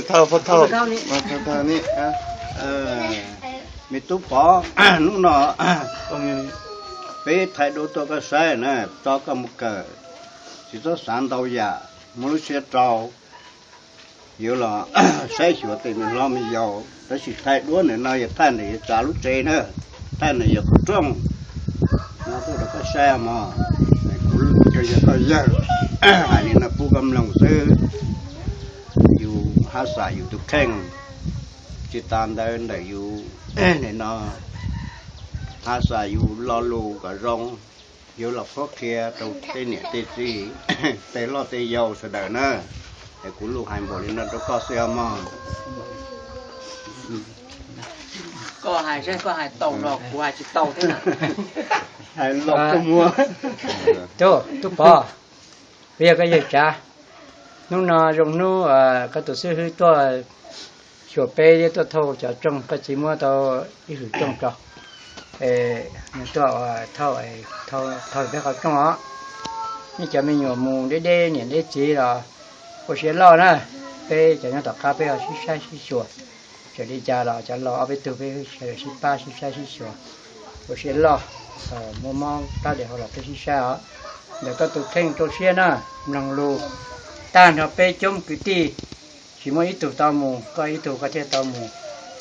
Thauj, thauj, thauj, thauj ni. Me tub Pov, hnub no peb thaij duab tuaj koj saib na, tso koj mus kawm, tsis txhob xav ntau yam, muaj lub siab rau. Yuav los saib xyuas tej me hlob me yau, tab sis thaij duab ntawm no yog thaij ntawm yuav tsav lub tsev na, thaij ntawm yog qhov rooj no tuaj rau koj saib mog. Kuv yog koj yawg, hais li no pub koj mloog xwb. Yus haj xam yus tus kheej, tsis tas ntawd ntawm yus nim no haj xam yus lo lus kom zoo, yuav los qhuab qhia rau tej niam tej txiv, tej loj tej yau sawv daws na. Es kuv lus hais npaum li no rau koj xwb os mog. Koj hais seb koj hais tau los kuv hais tsis tau thiab na. Hais los koj muab. Tub, tub Pov, peb yog koj yawg tsav. Hnub no zoo hnub koj tus xib hwb tuaj xyuas peb thiab tuaj thauj cov rooj, koj txiv muab tau ib hwm rooj rau, tuaj thauj, thauj peb qhov rooj os. Nej cov me nyuam mus deb deb niam deb txiv los ua siab loj na. Peb cov nyob tom qab peb ho sib saib sib xyuas, txawm li cas los cov laus ob peb tug peb sawv daws sib pab sib saib sib xyuas, ua siab loj. Muaj mob plab dej hauv los peb sib saib os. Ntawm koj tus kheej rau siab na, mloog lus, tag nrho peb coob mus kwv tij, tsis muaj ib tug tau mus, koj ib tug koj thiaj tau mus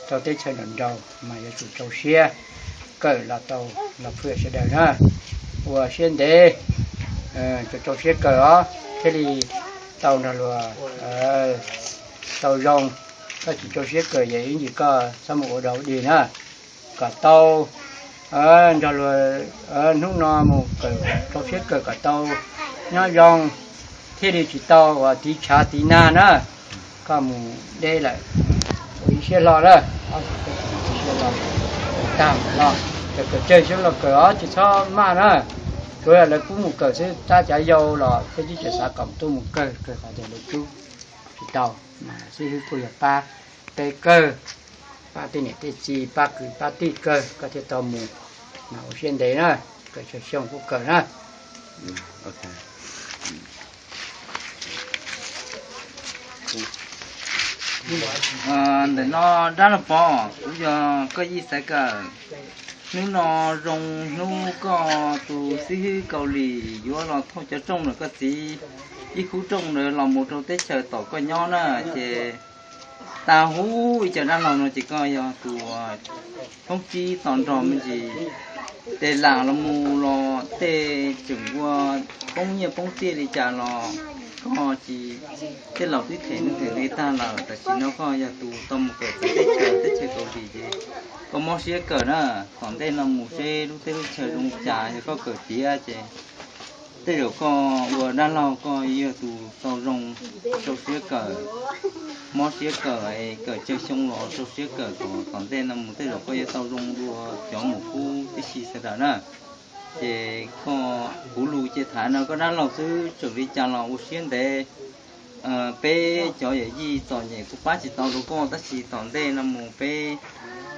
rau teb chaws nraum nraud mas yuav tsum rau siab kawm los tau los phwj sawv daws na. Ua siab ntev, rau rau siab kawm os thiaj li tau nrog luag tau zoo. Koj tsis rau siab kawm ces ib ntsis koj txhob mus ua dog dig na. Kom tau nrog luag hnub no mus kawm, rau siab kawm kom tau nyob zoo, thiaj li tsis tau uas tiv tshav tiv nag na. Koj mus deb lawm, ua ib siab hlo na, ua ib siab hlo, tag los kawm, kawm tsawg xyoo los kawm os, tsis txhob maj na. Tsuas yog lawv pub mus kawm xwb, tab cav yau los peb twb tseem xav kom tuaj mus kawg, kawg qhov tias lawv pub tsis tau, mas xib hwb kuj yog pab peb kawg, pab tej niam tej txiv, pab kwv pab tij kawg, koj thiaj tau mus. Mas ua siab ntev na, kawm tsawg xyoo kuj kawm na. Ntawm no dab laug Pov, kuv yog koj yij Xaiv Kawm. Hnub no zoo hnub koj tus xib hwb Kaus Lim yuav los thauj cov rooj ntawm koj txiv ib khub rooj ntawd los mus rau teb chaws tom koj nyob na, ces tag huv ib co dab laug no ces koj yog tus thoob tsib tos nrog me ntsis, tej lam los mus los tej tseem ua poob nyiaj poob txiaj li cas los koj tsis, tej laus twb them neej them txiv tag lawm, tam sim no koj yog tus tau mus kawm teb chaws, teb chaws Kaus Lim ces koj mob siab kawm na. Tom ntej no mus seb lub teb lub chaw zoo li cas, yog koj kawm tiav ces tej zaum koj ua dab laug koj yog tus tau zoo, rau siab kawm, mob siab kawm, kawm tsawg xyoo los rau siab kawm kom tom ntej no mus tej zaum koj yuav tau zoo dua cov mus kub tib si sawv daws na. Ces koj, kuv lus ces tham no koj dab laug xwb, txawm li cas los ua siab ntev. Peb cov yawm yij txom nyem kuv pab tsis tau rau koj, tab sis tom ntej no mus peb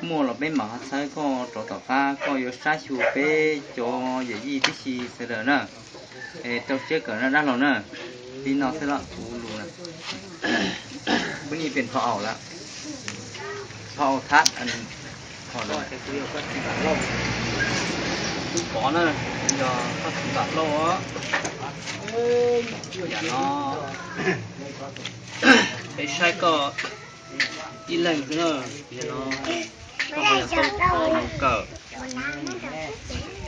muaj los peb mam ho txhawb koj rov tom qab, koj yuav saib xyuas peb cov yawm yij tib si sawv daws na. Rau siab kawm na dab laug na. Li no xwb los kuv lus na. Kuv ni pem tho aus lawm, tho aus thab, tho no, kuv yog koj txiv Vam Lauj, kuv pov na, kuv yog koj txiv Vam Lauj os. Yam no peb saib koj ib leeg xwb na, yam no koj ho yog tau mus kawm,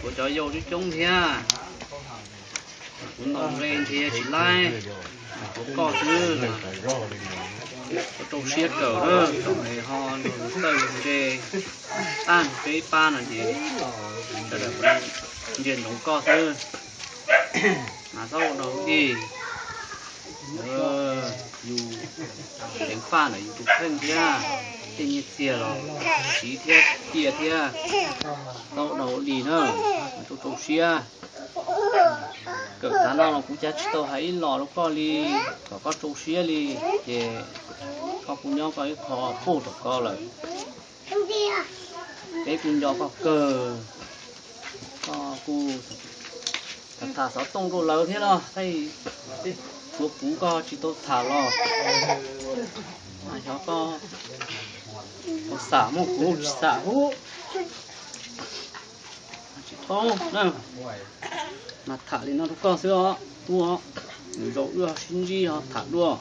kuv cov yau coob coob thiab, kuv ntaus nqe nrhiav tsis laib, kuv koj xwb, kuv rau siab kawm na, thaum es ho nrog luag txawj luag ntse, tag peb pab no ces sawv daws ntsia ntsoov koj xwb. Mas txhob ua dog dig, yus ceev faj ntawm yus tus kheej thiab, tej nyiaj txiag los siv thiab tiaj thiab, txhob ua dog dig na, mas rau rau siab. Kawm tav no los kuv cav tsis tau hais ib los rau koj li, kom koj rau siab li, ces koj kuj nyob koj ib qho puag tom koj lawm. Peb kuj nco koj kawg, koj kuj tham tham xov tooj rau lawv thiab los, Kuv puv koj tsis tau tham los, xyov koj puas xam muaj kuv tsis xam hub. Tsis tau na, mas tham li no rau koj xwb os, tub os. Nws zaum wb sib ntsib os, tham dua.